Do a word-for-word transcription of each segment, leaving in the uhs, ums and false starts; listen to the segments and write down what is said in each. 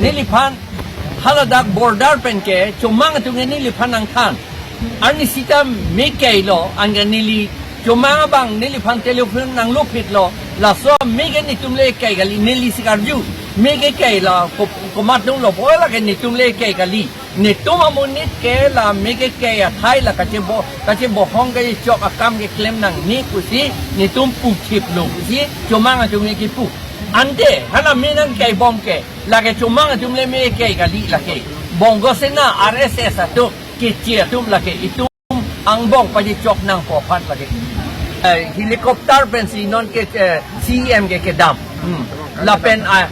Neliphan haladak border pen ke chomang atum neliphan nangthan. Arni sita me kailo, anke neli chomang abang neliphan telephone nanglupik lo. Laso me ke netum le kai kali, neli si karju. Me ke kailo, ko-, komat dunglo, bola ke netum le kai kali. Netum amonit ke la me ke kai athai la kachebo, kachebohong kachechok akam keklem nangne pusi netum puthip lo pusi chomang atum ke kipu. Ante hala me nangkaibom ke, lake chomang atum le me kai kali lake. Bongo Sena, R S S atum, keche atum lake, itum angbong pachechok nangpo aphan lake. Eh, helicopter pensi non ke, eh, C E M ke kedam. Hmm. Lapen, ah,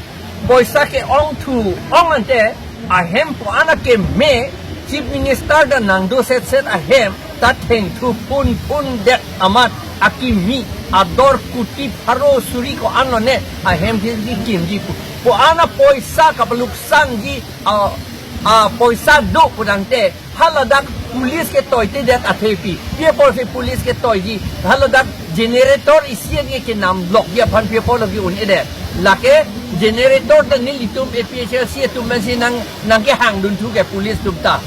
poisa ke-ongthu ong ante, ahem pu-an akeme, Chief Minister ta nangdo setset ahem ta thengthu phun phun det amat akimi ador kuti pharo suri ko-an lone ahem thengji kimji pu. Pu-an apoisa kapaluksanji, a, apoisa do pu tangte, haladak police ketoite det athepi. Pi apotsi police ketoiji? Haladak generator isi an ke kenam lokji aphan pi apotlo ke un-edet? Lake generator ta nelitum A P H L C atum pensi nang, nangkehangdunthu ke police atum ta.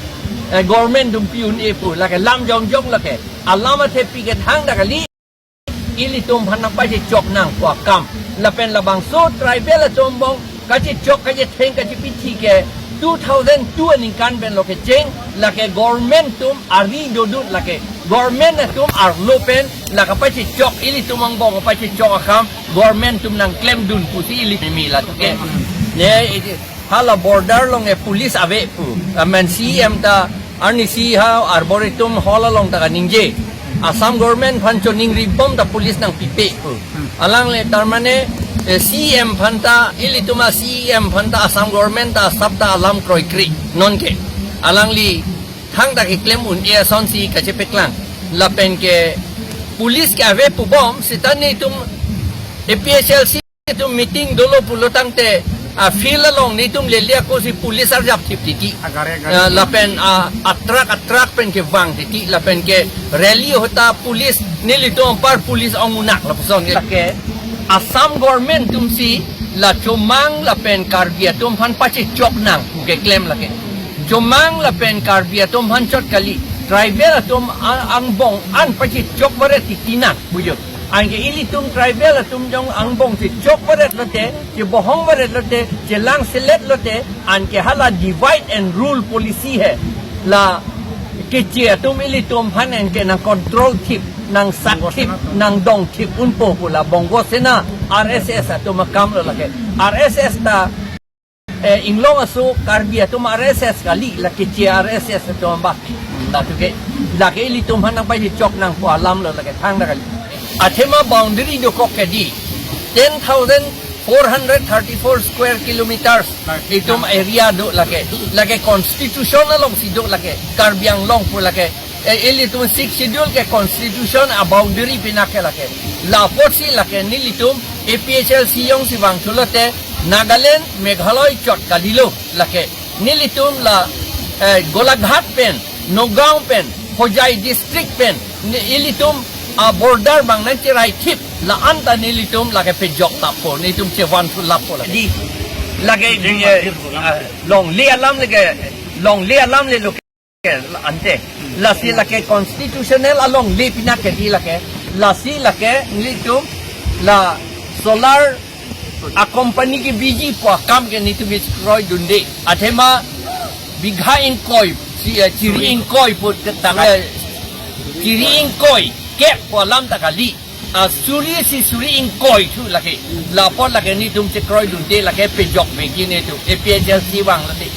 Eh, government atum pi un-e pu, lake lam jongjong lake. Alam athepi ke thangta kali. Ilitum aphan nangpachechok nangpo akam. Lapen labangso tribal atum angbong kachechok, kachetheng, kachepithi ke two thousand two aningkan pen lo kecheng, lake government atum ari dodun lake. Government atum arlo pen lake pachechok, ilitum angbong pachechok akam government atum nangklemdun pusi ili mimi latum ke. Ne, hala border along e police ave pu. Amen C E M ta arnisi ha Arboretum Hall along ta kaningje. Assam government aphan choningribom ta police nangpipe pu. Alangle tarmane, eh, C E M aphan ta, ilitum a-C E M aphan ta Assam government ta asap ta alam kroikre nonke. Alangli thangta keklem un-e asonsi kachepeklang. Lapen ke police ke ave pubom, seta netum A P H L C atum meeting dolo pulo tangte, a, field along netum lele akosi police arjap thip titi. Agare, agare. Ah, lapen, ah, atruck, atruck pen kevang titi, lapen ke rally ahut ta police, nelitum anpar police ong-unak lapuson ke. Lake Assam government atumsi la chomang lapen Karbi atum aphan pachechok nang pu keklem lake. Chomang lapen Karbi atum aphan chot kali, tribal atum a-, angbong an pachechok varet titi nang, bujut. Anke ilitum tribal atum jong angbong chechok varet lote, chebohong varet lote, chelangselet lote, anke hala divide and rule policy he. La keche atum ilitum aphan anke nangcontrol thip, nangsak thip, nangdong thip unpo pu la Bongo Sena, R S S atum akam lo lake. R S S ta eh, inglong aso Karbi atum R S S kali, lake keche R S S atum ba. Latum ke, lake ilitum aphan nangpachechok nangpo alam lo lake thangta kali. Athema boundary dokok ke di. Ten thousand four hundred thirty-four square kilometers itum area do lake. Lake constitution alongsi do lake. Karbi Anglong pu lake. Eh, ilitum Sixth Schedule ke constitution a-boundary pinak ke lake. Lapotsi lake nelitum A P H L C jongsi vangthu lote Nagaland, Meghalaya chot kalilo lake. Nelitum la, eh, Golaghat pen, Nagaon pen, Hojai district pen, ne ilitum a-border bang nangcherai thip, la-an ta nelitum lake pejok tappo, nelitum chevanthu lappo lake. Di, lake, eh, ah, longle alam lake, longle alam le lo ke ante. Lasi lake constitutional alongle pinak ke di lake. Lasi lake nelitum la solar a-company kebiji pu akam ke nelitum kroidunde. Athema bigha ingkoi, si, eh, chiri ingkoi pu ta, eh, chiri ingkoi kep pu alam ta kali. Ah, suri si suri ingkoi thu lake. Lapot lake nelitum chekroidunde lake pejok bengki nelitum. A P H L C vang lake.